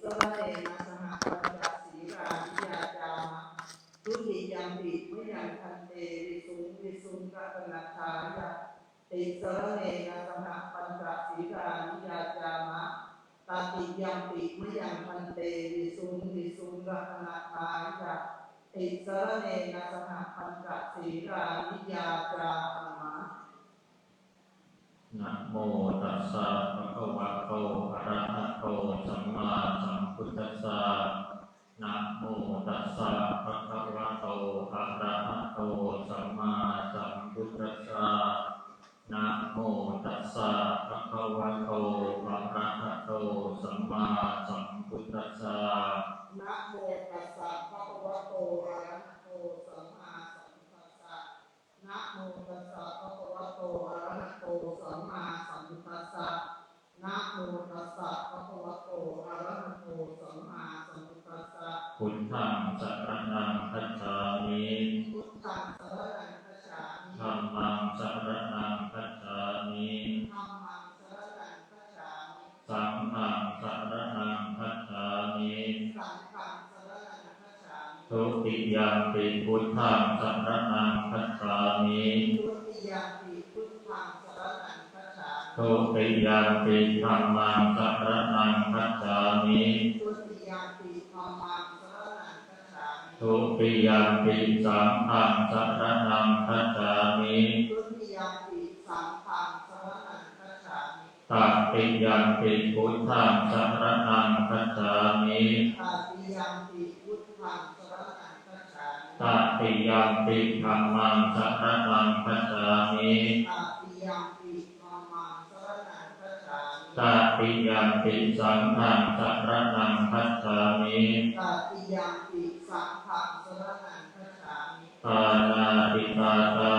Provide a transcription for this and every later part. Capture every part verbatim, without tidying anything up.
สรเณนะสหะปัญจสีลานิยาจามะ ทุติยัมปิมะยังภันเต วิสุงวิสุงรัตนัตถายะ ติสรเณนะสหะปัญจสีลานิยาจามะ ตติยัมปิมะยังภันเต วิสุงวิสุงรัตนัตถายะ ติสรเณนะสหะปัญจสีลานิยาจามะ นะโมตัสสะภะคะวะโต อะระหะโต สัมมาสัมพุทธัสสะ นะโมตัสสะภะคะวะโต อะระหะโต สัมมาสัมพุทธัสสะ นะโมตัสสะภะคะวะโต อะระหะโต สัมมาสัมพุทธัสสะ นะโมตัสสะภะคะวะโต อะระหะโต สัมมาสัมพุทธัสสะ นะโมตัสสะภะคะวะโต อะระหะโต สัมมาสัมพุทธัสสะ นะโมตัสสะภะคะวะโต อะระหะโต สัมมาสัมพุทธัสสะ พุทธังสะระณังคัจฉามิ พุทธังสะระณังคัจฉามิ ธัมมังสะระณังคัจฉามิ ธัมมังสะระณังคัจฉามิ สังฆังสะระณังคัจฉามิ สังฆังสะระณังคัจฉามิ ทุติยัมปิพุทธังสะระณังคัจฉามิ ทุติยัมปิพุทธังสะระณังคัจฉามิ ทุติยัมปิธัมมังสะระณังคัจฉามิ ทุติยัมปิธัมมังสะระณังคัจฉามิ ทุติยัมปิสังฆังสะระณังคัจฉามิ ทุติยัมปิสังฆังสะระณังคัจฉามิ ตติยัมปิพุทธังสะระณังคัจฉามิ ตติยัมปิพุทธังสะระณังคัจฉามิ ตติยัมปิธัมมังสะระณังคัจฉามิ ตติยัมปิธัมมังสะระณังคัจฉามิ ตติยัมปิสังฆังสะระณังคัจฉามิ ตติยัมปิสังฆังสะระณังคัจฉามิ ปาณาติปาตา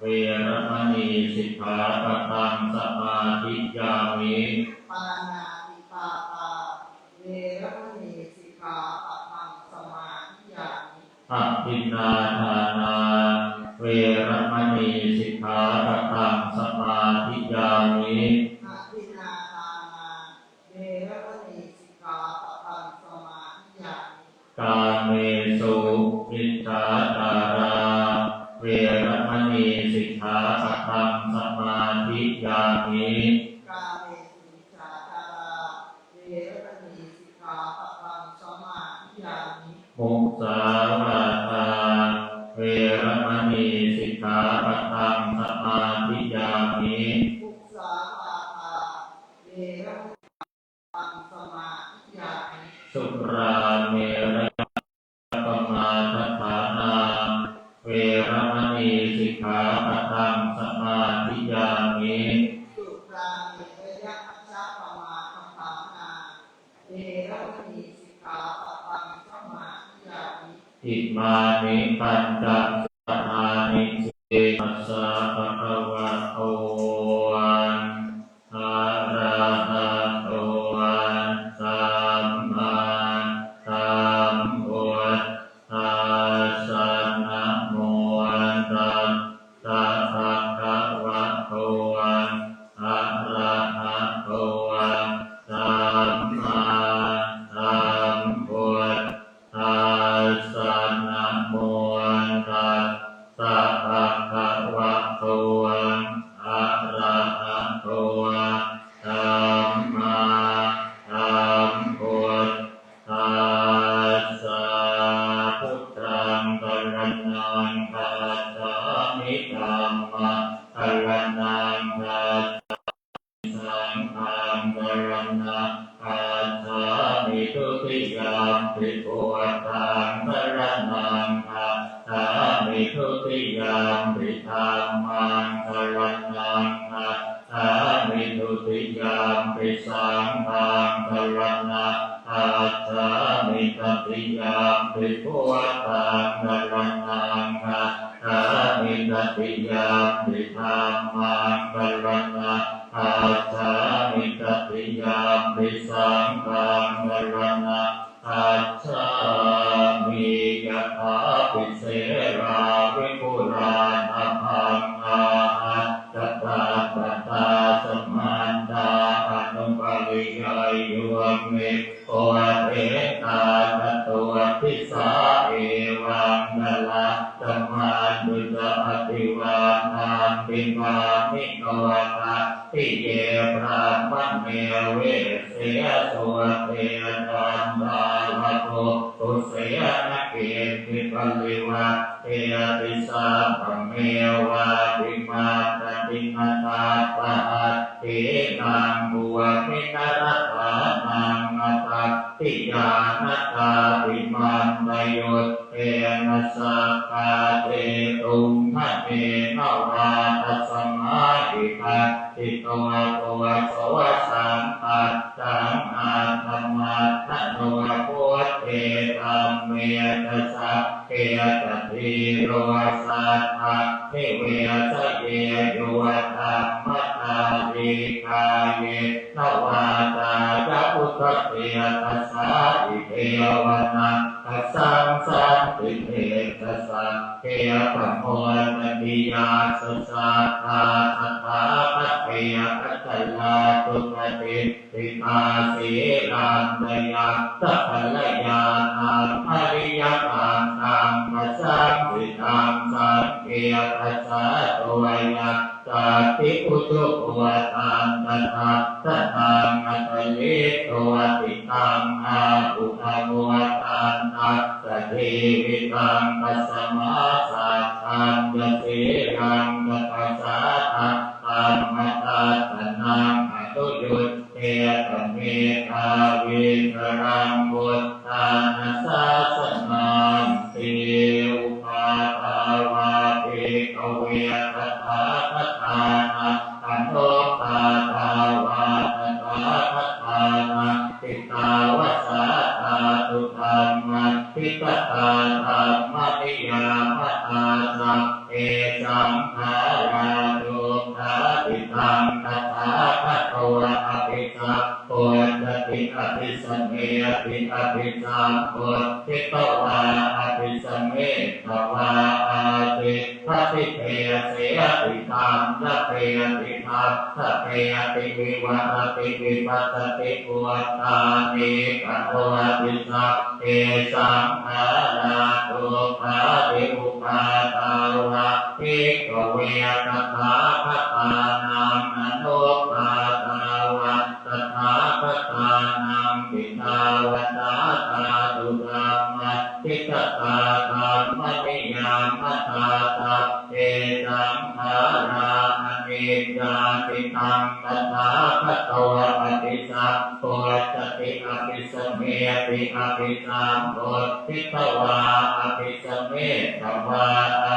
เวระมะณี สิกขาปะทังสมาธิยามิ ปาณาติปาตา เวระมะณี สิกขาปะทังสมาธิยามิ อะทินนาทานา เวระมะณี สิกขาปะทังสมาธิยามิ อะทินนาทานา เวระมะณี สิกขาปะทังสมาธิยามิ กาเมสุมิจฉาจารา เวระมะณี สิกขาปะทังสมาธิยามิ กาเมสุมิจฉาจารา เวระมะณี สิกขาปะทังสมาธิยามิ มุสาวาทา เวระมะณี สิกขาปะทังสมาธิยามิ มุสาวาทา เวระมะณี ปังสมาธิยามิ สุราเมรยะปมาทฐานา เวระมะณี สิกขาปะทังสมาธิยามิ สุราเมรยะมัชฌะปมาทฐานา เวระมะณี สิกขาปะทังสมาธิยามิ อิมานิปัญจสิกขาปะทังสมาธิยามิ อะระหะโต สัมมาสัมพุทธัสสะ นะโมตัสสะ ภะคะวะโต อะระหะโต สัมมาสัมพุทธัสสะ นะโมตัสสะ ภะคะวะโต อะระหะโต สัมมาสัมพุทธัสสะ พุทธังสะระณังคัจฉามิ ธัมมังสะระณังคัจฉามิ สังฆังสะระณังคัจฉามิ ทุติยัมปิพุทธังสะระณังคัจฉามิ ทุติยัมปิธัมมังสะระณังคัจฉามิ ทุติยัมปิสังฆังสะระณังคัจฉามิ ตติยัมปิพุทธังสะระณังคัจฉามิ ตติยัมปิธัมมังสะระณังคัจฉามิ ตติยัมปิสังฆังสะระณังคัจฉามิ ยะถาภิเสราวิปุราณะปังกา อัจจาตตาสมันตา อนุปริยายุ Evaṃ me bhūtettha catūdisā evaṃ ṭhānattamanussatī. Taṇṭhī gāmino khattiye brāhmaṇe vesse sudde caṇḍālagoṇ kusenakiñci parivaṭṭeti sabbamevābhimatati na tassa atthīnaṃ bhūmi narathānaṃ attatthiyā na cābhimantayuddhena sakkā cetuṃ dhanena vā. Tasmā idaṃ ṭhito kho so saṅghañcaṃ attamatthaṃ no buddhe dhamme ca saṅghe ca dhīro saddhaṃ nivesaye yo dhammacarī kāyena vācāya uda cetasā idheva naṃ khasaṃ santi te ca saṅghe pamodati. Yassa saddhā tathāgate acarā dukkhati ṭṭhitā sīlantā yaṃ sabbakalyāṇaṃ ariyakantaṃ pasaṃsitaṃ saṅghe dassato yaṃ natthi ujuko taṃ tadassanaṃ akalīto ṭhitaṃ āhu amodantaṃ sajīvitaṃ. Tasmā saddhañca sīlañca pasādhaṃ dhammadassanaṃ anuyuj jeta mettāvītaraṃ buddhāna sāsananti. Uppādā vā bhikkhave tathāgatānaṃ anuppādā vā tathāgatānaṃ ṭhitāva sā dhātu dhammaṭṭhitatā dhammaniyāmatā sab be saṅkhārā dukkhāti. Taṃ tathāgato abhisambujjhati abhisameti abhisambuddhitvā abhisametvā ācikkhati deseti taññapeti tappapeti vivarati vivassati uttānīkaroti sab be saṅkhārā dukkhāti. Uppādā vā bhikkhave tathāgatānaṃ anuppādā vā tathāgatānaṃ ṭhitāva sā dhātu dhammaṭṭhitatā dhammaniyāmatā sab be saṅkhārā aniccāti. Taṃ tathāgato abhisambujjhati abhisameti abhisambuddhitvā abhisametvā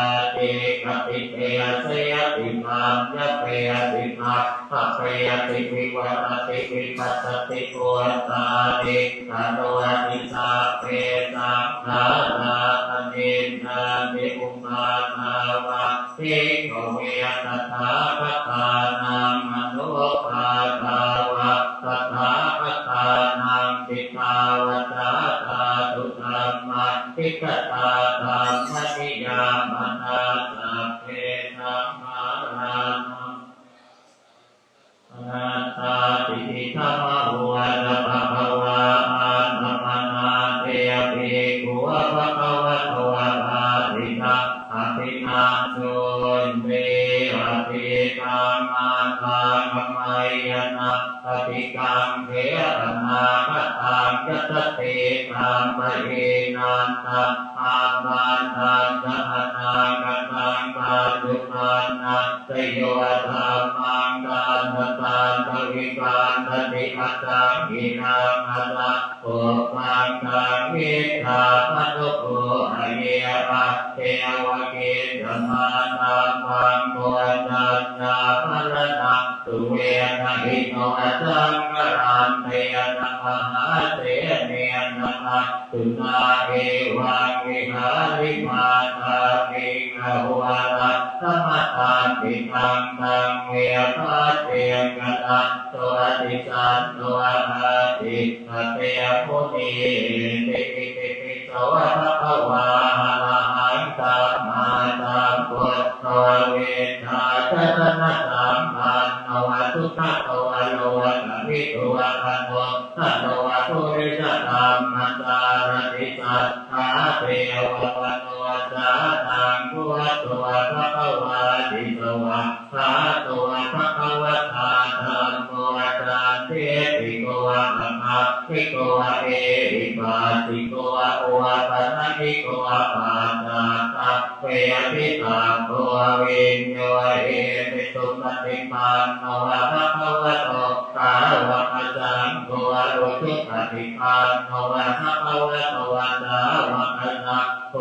ācikkhati deseti taññapeti tappapeti vivarati vivassati uttānī karoti sab be saṅkhārā aniccāti. Uppādā vā bhikkhave tathāgatānaṃ anuppādā vā tathāgatānaṃ ṭhitāva sā dhātu dhammaṭṭhitatā dhammaniyāmatā sab be saṅkhārā dhamma anattāti. Idamavoca bhagavā. Attamanā te bhikkhū bhagavato bhāsitaṃ abhinandunti. Atītaṃ nāttāgameyya nappaṭikaṅkhe anāgataṃ ca tadītaṃ pahīnantaṃ ābādhā ca anāgataṃ paccuppannā ca yo dhammaṃ tassa taṃ paṭiggaṇhati asaṃhiraṃ asaṅkuppaṃ taṃ vijjā manubrūha. Ye addevaki samādappaṃ koṇḍaññā maraṇā suve na hi no saṅgarantena pahāsenena āsukā evaṃ vihārimātāpiṃ ahorattamatanditaṃ taṃ vegapātiṃ karantoti santo ācikkhate munīti. Itipi so bhagavā arahaṃ sammāsambuddho vijjācaraṇasampanno sugato lokavidū anuttaro ปุริสะธัมมาสารถิ สัทธาเทวามนุสสานัง พุทโธภะคะวาติ สวากขาโตภะคะวะตา ธัมโมสันทิฏฐิโก อะคัลลิโก เอหิปัสสิโก โอปะนัยยิโก ปัจจาคัง เวทิตังโก วิญญูหิติ สุปะฏิปันโน ภะคะวะโต สาวะกะสังโฆ อุจุปะฏิปันโน ภะคะวะโต สาวะกะสังโฆ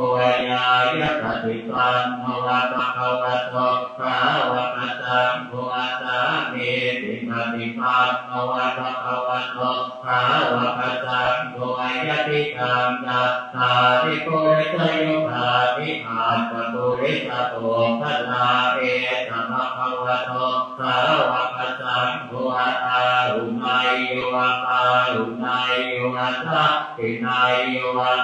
ญายัปะฏิปันโน ภะคะวะโต สาวะกะสังโฆ สามีจิปะฏิปันโน ภะคะวะโต สาวะกะสังโฆ ยะถิตัง สัทธาริ ปุริสะยุคานิ อัตถะปุริสะปุคคลา เอสะภะคะวะโต สาวะกะสังโฆ อาหุเนยโย ปาหุเนยโย ดักขิเนยโย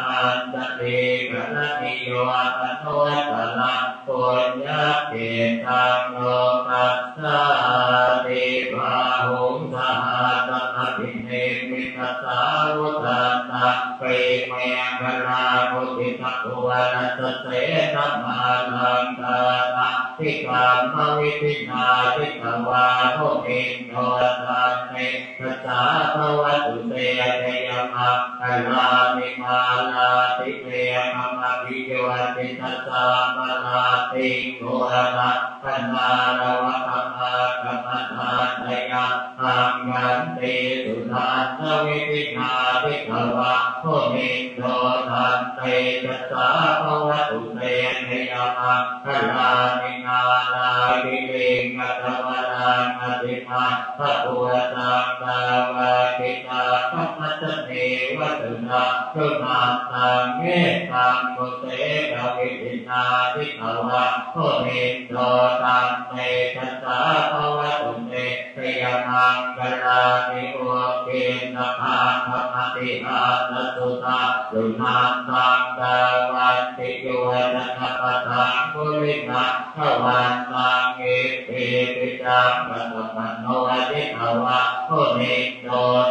อัญชลีกะรณีโย อนุตตรัง ปุญญะเขตตัง โลกัสสาติ บาหุง สะหัสสะ อะภินิมมิตะสาวุธันตัง กรีเมขลามุทิตะภูวะรัสสะ เสนะมาลัง ดานัง ภิกขัมมะวิธินา จิตวา มุนินโด ตันเต ชะสะ ภะวะตุ เต ชะยะมังคะลานิ มาลาติเรกะมะภิโยจิตะสัมมารัตติง โกรังคะนาระวะคะมังคะมะทัญจะยักขัง ขันติสุทันตะวิธินา จิตวา มุนินโด ตันเต ชะสะ ภะวะตุ เต ชะยะมังคะลานิ นาลากิริงคะทะวะรัง อะติมัคคะภูตัง ดาวังกิตัง คะมัสสะเน วะสุทัง สุนันตัง เมตตัง มุเสกะวิธินา จิตวา มุนินโด ตันเต ชะสะ ภะวะตุ เต ชะยะมังคะลานิ อุกขินทะขังคะมะติหัตถะสุทัง สุนันตัง ดาวันติโยจะนะปะทังกุลิมังคะวันตัง อิทธิปิสังคะสะมะโน จิตวา มุนินโด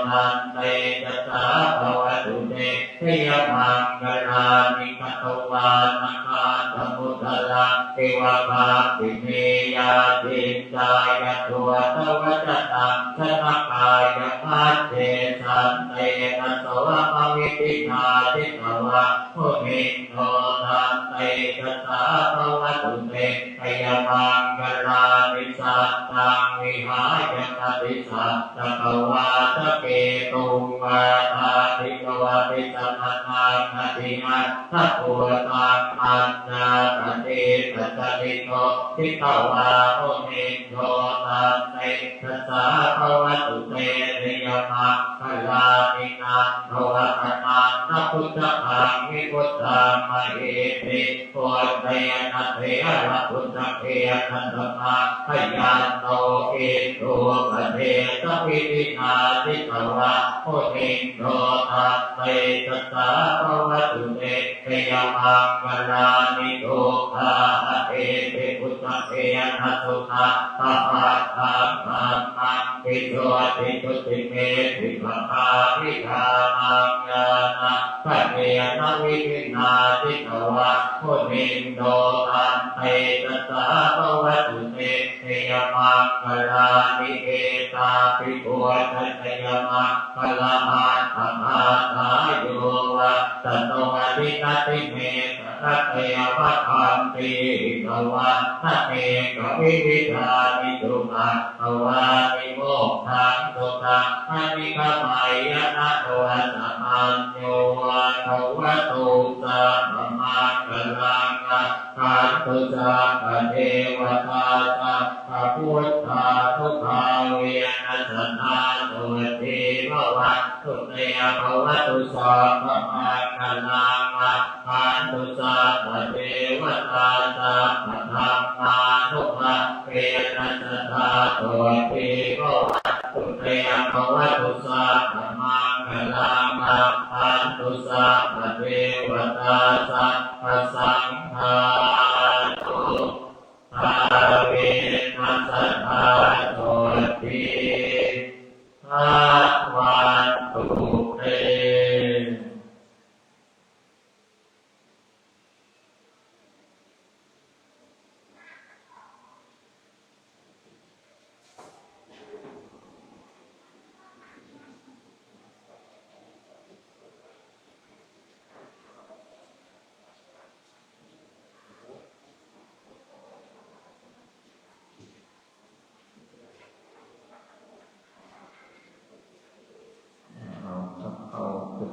ตันเต ชะสะ ภะวะตุ เต ชะยะมังคะลานิ คัตตวานะขันธะมุตตะลัง อิวะกัปปินียา จินจายะโทตะวัจจะนัง จะนะกายะมัจเจ สันเตนะโสมะวิธินา จิตวา มุนินโด ตันเต ชะสะ ภะวะตุ เต ชะยะมังคะลานิ สัตตัง วิหายะมติสัตตะกะวาทะเกตุง วาทาภิโนติสะมะนัง อะติมัคคะภูตัง ปัญญาปะทีปะสะลิโท จิตวา มุนินโด ตันเต ชะสะ ภะวะตุ เต ชะยะมังคะลานิ นันทะวะคะนันทะพุชฌะกัง วิพุชฌังมะหิทธิ ปุณเณนะเถระพุชฌะเกนะ สะมังคะยันโต อิทธุปะเดสะวิธินา จิตวา มุนินโด ตันเต ชะสะ ภะวะตุ เต ชะยะมังคะลานิ ทุกขาปะเดสะพุชฌะเกนะ สุทัสสะหัสสัง ธัมมัง วิสุทธิจุติเมธิปะกาภิญาณัง ญาณะปะเดสะวิธินา จิตวา มุนินโด ตันเต ชะสะ ภะวะตุ เต ชะยะมังคะลานิ เอตาปิ ปุณณะชะยะมังคะละอัตถะกาถา โยวาสะโน ดินะติเม สะระเต วะขันติ หิตะวัณฑะเนกะวิวิธานิ สุขัง ภะวานิ โมกขัง สุขัง อะธิกะมะยะ นะโม สะ อัญโญ ภะคะวะโต สัพพะมังคะลัง รักขันตุ สัพพะเทวะตา สัพพะพุทธานุภาเวนะ สะดาโสตี ภะวันตุ เต ภะวะตุ สัพพะมังคะลัง รักขันตุ สัพพะเทวะตา สัพพะธัมมานุภาเวนะ สะดาโสตี ภะวันตุ เต ภะวะตุ สัพพะมังคะลัง รักขันตุ สัพพะเทวะตา สัพพะสังฆานุภาเวนะ สะดาโสตี ภะวันตุ เต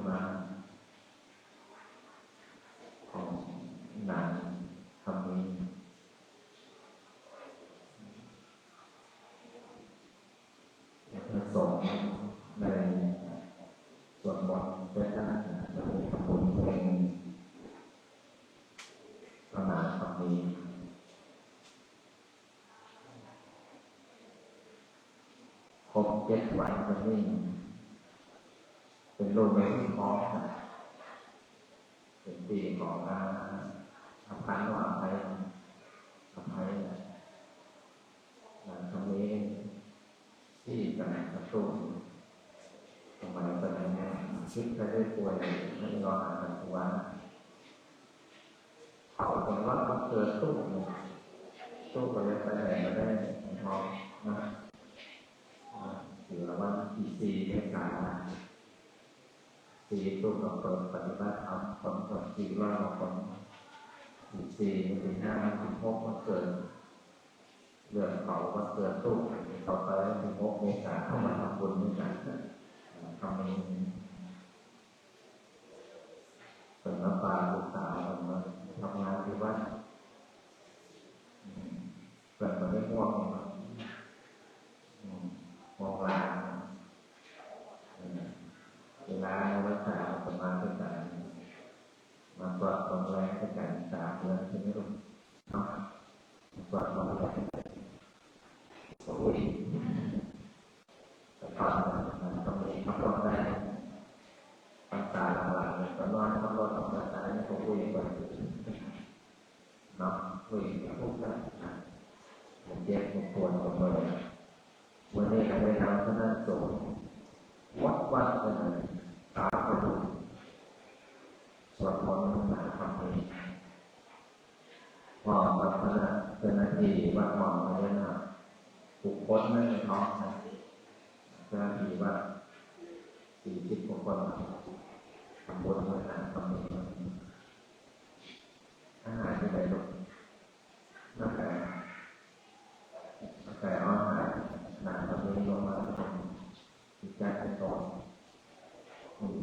มาของหนังคำนี้ พระสงฆ์ในสวดมนต์เทศนา และทำบุญเพลงพระนามคำนี้ ครบเจ็ดวันวันนี้ เป็นลูกในท้องนะ เป็นปีของอา อภัย อภัย อภัยนะ หลังจากนี้ที่จะไหนสักตู้ สมัยสมัยเนี่ย คิดจะได้ป่วย ไม่รอหาตัว เขาคนว่าวันเกิดตู้เนี่ย ตู้ก็เลยไปไหนมาได้ในท้องนะ อ่า ถือว่าวันที่สี่เมษา สี่ตู้ก็เปิดปฏิบัติธรรม คนก็สี่ร้อยกว่าคน สี่ สี่ สี่ห้า วันที่หกวันเกิด เรื่องเขาวันเกิดตู้ เขาไปวันที่หกเมษา เขามาทำบุญด้วยกัน ทำบุญ เปิ้นมาฝากลูกสาวเปิ้นมาทำงานที่วัด อืม เปิ้นบ่ได้ห่วง อืม ห่วงหลาน อืม เวลาในพรรษาเปิ้นมาด้วยกัน มาสวดมนต์แลด้วยกันสามเดือนใช่ไหมลูก เนาะ มาสวดมนต์แล โอ้ย แต่ก่อนมันต้องมีขับรถได้ พรรษาหลังๆเนี่ยก็นอนขับรถออกพรรษาเนี่ยก็คุยกัน เนาะ คุยกับพวกนั้นนะ มันเจ็บมันปวดกันหมดเลย วันนี้ก็ได้นำคณะสงฆ์วัดวัดกันเลย สามคน สวดมนต์หาธรรมเอง พร้อมกับคณะเจ้าหน้าที่วัดหม่องพญานาค ทุกคนในท้องนะ เจ้าหน้าที่วัดสี่สิบกว่าคน ทำบุญด้วยนะ ทำบุญด้วย อาหารที่ไหนลูก ตั้งแต่ ตั้งแต่เอาอาหารหนักแบบนี้ลงมา ที่จัดให้ก่อน อืม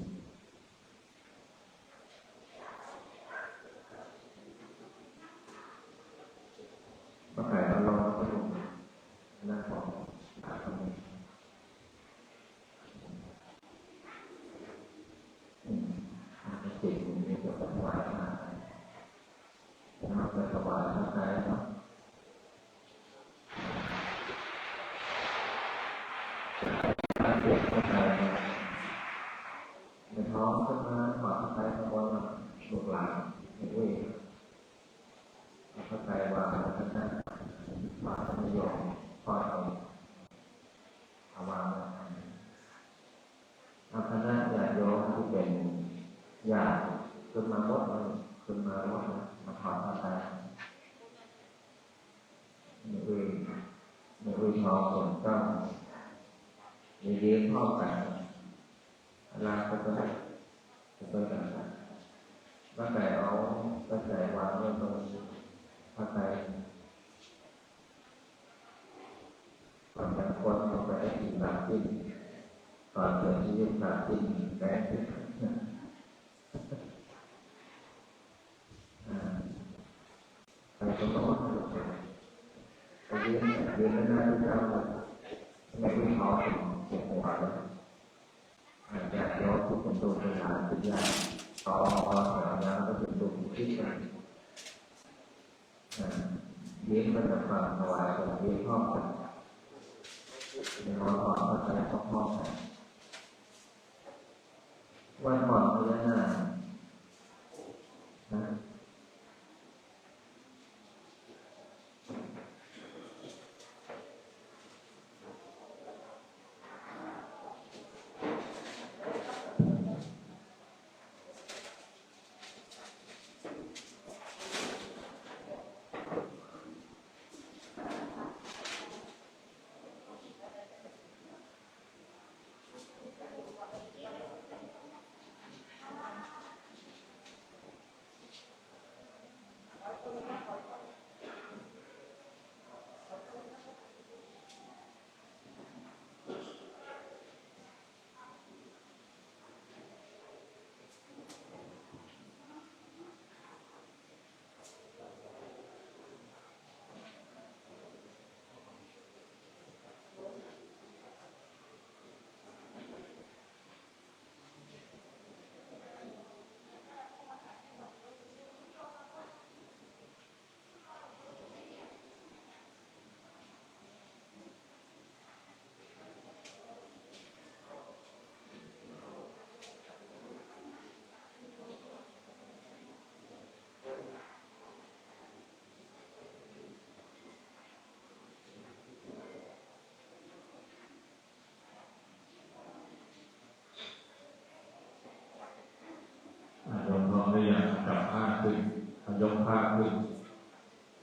ป้าไก่เอาลงแล้วก็ลง นั่งของหาตรงนี้ อืม เก่งตรงนี้ จะถวายอาหาร เราจะถวายพระไตรเนาะ ในท้องขึ้นมาถวายพระไตรข้างบนเนาะ ลูกหลาน ไม่อุ้ย เอาพระไตรวางไว้ข้างหน้า วางไม่ยอม ทอดเอา เอาวางไว้ เอาคณะญาติโยมที่เป็นญาติขึ้นมาหมดเลย ขึ้นมาหมดเลย มาถวายพระไตร ไม่อุ้ย ไม่อุ้ยทองสองเก้า ยืนพร้อมกัน ลาก็จะได้ จะไปกัน ป้าไก่เอาพระไตรวางไว้ตรงพระไตร ก่อนจะพ้นออกไปได้กี่บาทสิ้น ก่อนเสียชีวิตบาทสิ้นแรงขึ้น อ่า ไปตรงโน้น ไปยืน ยืนด้านหน้าพระเจ้า ไม่รู้เขาเห็นหัวเลย อ่า ญาติโยมทุกคนดูเป็นหลานเป็นญาติ ต่อแถวยาวไปถึงลูกศิษย์กัน อ่า เลี้ยงกันแบบถวายกัน เลี้ยงพร้อมกัน เลี้ยงพร้อมกัน พร้อมกัน วันก่อนพญานาคนะ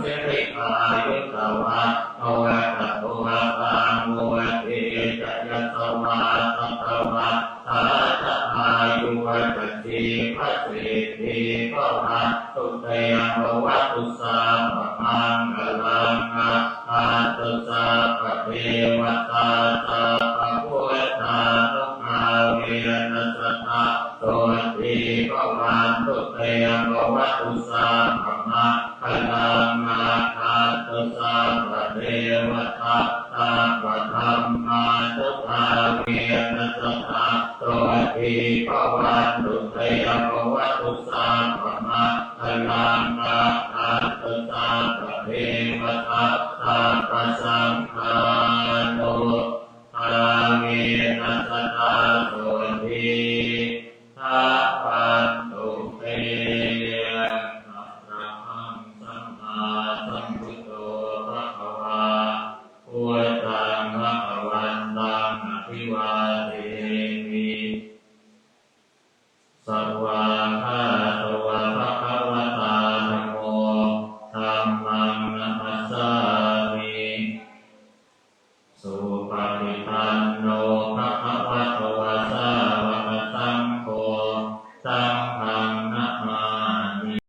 Siri āyu ca vaṇṇo ca bhogaṃ vuḍḍhī ca yasavā satavassā ca āyū ca jīvasiddhī bhavantu te. Bhavatu sabbamaṅgalaṃ rakkhantu sabbadevatā sabbabuddhānubhāvena sadā sotthī bhavantu te. Bhavatu sabbamaṅgalaṃ rakkhantu sabbadevatā sabbadhammānubhāvena sadā sotthī bhavantu te. Bhavatu sabbamaṅgalaṃ